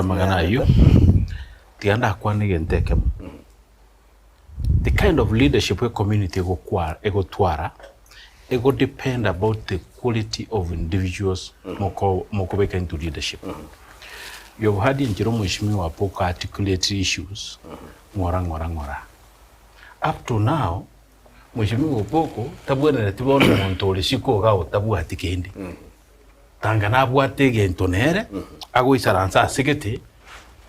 Amang'ana ayio, tiga ndakwane egento ekemo, the kind of leadership ecommunity egokwa egotwara, ego depend about the quality of individuals moko mokobeka into leadership. You have heard enchera omweshimiwa Apoka articulate issues ng'ora ng'ora ng'ora. Up to now, mweshimiwa Opoko tabwenereti bono omonto ore siko iga otabwati kende. Tanga nabwate egento nere, agoisaransa ase gete,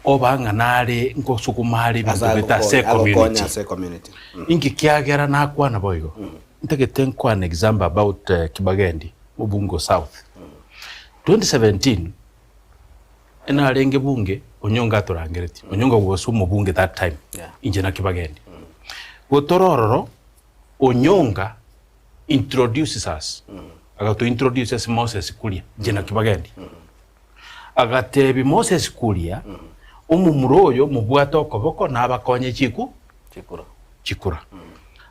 oba ng'a nare ngosuguma are ebinto gete ase Agokonya ecommunity. ase ecommunity. Inki kiagera nakwana boigo? Ntagete nkoe an example about Kibagendi, Ubungo South. 2017, enarenge bunge, Onyonga atorangeretie, Onyonga was omobunge that time, Yeah. inche na Kibagendi. Gotore ororo, Onyonga introduces us, agato introduce ase Moses Kuria, inche naki bagendi. Agatebi Moses Kuria, omomura oyo mobwate okoboko nabakonye chiku Chikura. chikura.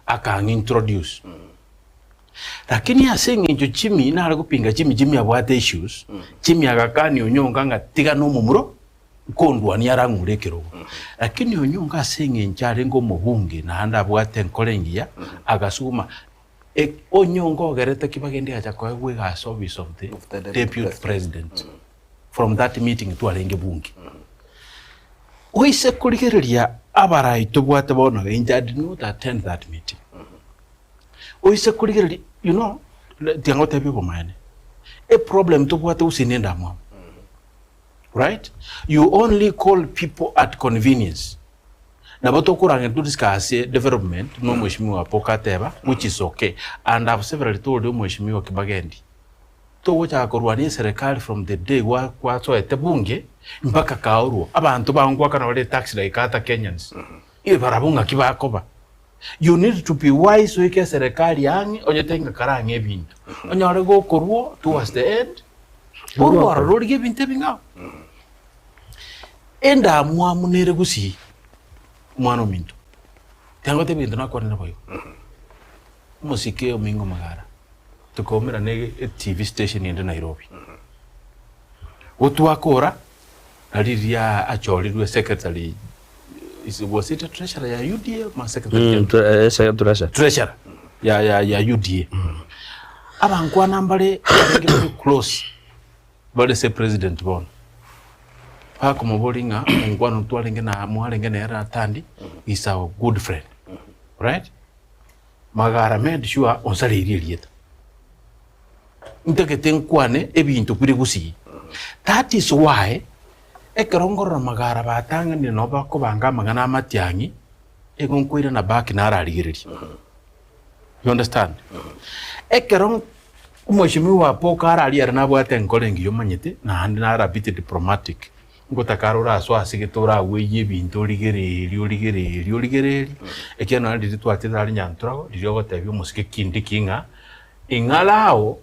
Akang'a introduce. Lakini ase eng'encho Jimmy nare gopinga Jimmy, Jimmy abwate issues, Jimmy agakania Onyonga ng'a tiga na omomura Nkondwania arang'ure ekerogo. Lakini onyonga ase eng'encho arenge omobunge naende abwate enkoro engiya, agasuguma e onyonga ogerete ki bagende acha koegwa egasi office of the deputy president from that meeting twarenge bunge. Oise korigereria abarai tobwate bono iga, inche I did not attend that meeting. Oise korigereria you know, tiga ngotebie obomaene, eproblem tobwate gose nendamwamu. Right? You only call people at convenience. Nabo tokorang'ina to discuss development buna omweshimiwa Apoka ateba which is okay and I've severally told omweshimiwa Kibagendi togochaka korwania eserekari from the day gwa gwasoete bunge mpaka kaorwo abanto bao ngoakana bare etax like other Kenyans eh barabwo ng'aki bakoba. You need to be wise oike eserekari ang'e onyete ng'a kare ang'e ebinto onyore gokorwo towards the end Korwa ororo origie ebinto ebing'ao. Endamwamu nere gusii, omwana ominto. Tiangotebia egento nakwanire boigo. Omosike omingo magara, tokaumera na etv station ende Nairobi. Gotwakora, na riria achorirwe secretary, is was it a treasurer ya UDA ama secretary general? Treasurer. Treasurer ya ya ya UDA. Abankwana mbare barenge bare close bare ase president bono. Bakomoboria ng'a omonkwana twarenge na mwarenge nere Atandi is our good friend. Right? Magara made sure onsareirie erieta. Ntagete nkwane ebinto bire gusii. That is why ekero nkorora Magara batang'anire nabo bakobanga amang'ana amatiang'i, igo nkoirana back nararigereria. You understand? Ekero omweshimiwa Apoka araria ere nabwate enkoro engiya omanyete, naende nare a bit diplomatic, ngotaka are orasoe ase gete oragweyie ebinto origererie origererie origererie, ekiagera nonye riria twachete are Nyantrago, riria ogotebia omosike Kindiki ng'a ing'ara ao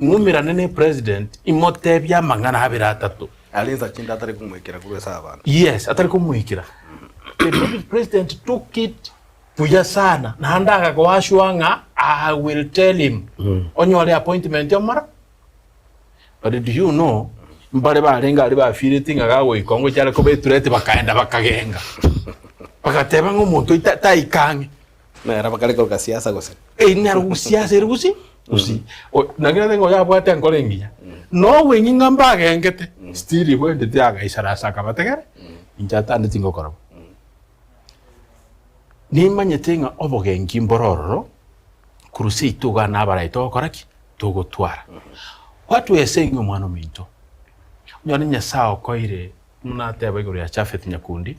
ng'umerane ne president imotebie amang'ana abere atato. Are insa chinde atari komoikera korwa ase abanto. Yes, atari komoikera. The deputy president took it buya sana naende agagoassure ng'a I will tell him onyore appointment omoro. But do you know mbare barenge aria bafeeleti ng'a gagoika ongochia are koba ethreat bakaenda bakagenga. Bagateba ng'a omonto oyo taika ang'e. Nere bakare koroka siasa gose? Eyio nero siasa ere gusii gusii. Naki nateba ng'a oyo abwate enkoro engiya. Nobweng'e ng'a mbagengete, still bwendete agaisaransa akabategera, inche atandeti ngokora bo. Nimanyete ng'a obogenki mbore ororo, korwa seito iga nabarai togokora ki? Togotwara. What we are saying omwana ominto, onyore Nyasaye okoeire buna nateba igoro ya Japheth Nyakundi,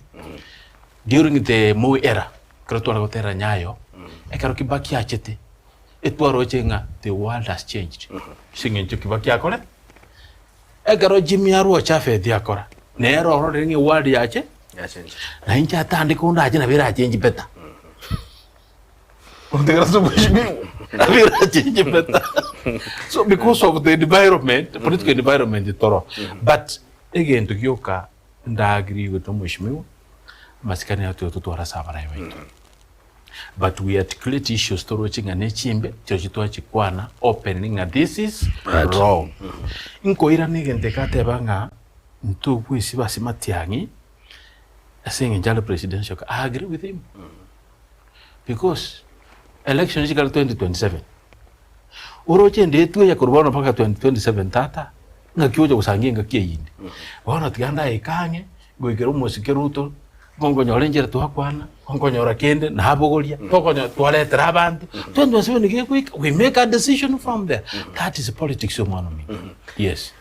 during the Moi era, ekero tware goterera Nyayo, ekero Kibaki achete, etwaroche ng'a the world has changed, ase eng'encho Kibaki akorete, ekero Jimmy arwa Japheth akora, nere ororire ng'a eworld yache, na inche atandike onde ache nabo erachange better. Ontegera ase omweshimiwa, nabo erachange better. So because of the environment, political environment toro, but egento gioka ndaagree with omweshimiwa, amasikani aya tiga totware ase abarai baito. But we articulate issues toroche ng'a ne chimbe, chirochio twachikwana openly ng'a this is Right. wrong. Nkoirana egento eke ateba ng'a. Ntogwesiba ase Matiang'i ase eng'encho are presidential ca- I agree with him because elections chikare 2027 oroche ende etweya korwa bono mpaka 2027 tata ng'aki ogocha gosangia engaki eyinde. Bono tiga ndaike ang'e goikera omosike Ruto Nkonyora enchera twakwana, nkonyora kende nabogoria, tokonyora twaretera abanto, 2027 gegoika, we make a decision from there. That is politics omwana ominto. Yes.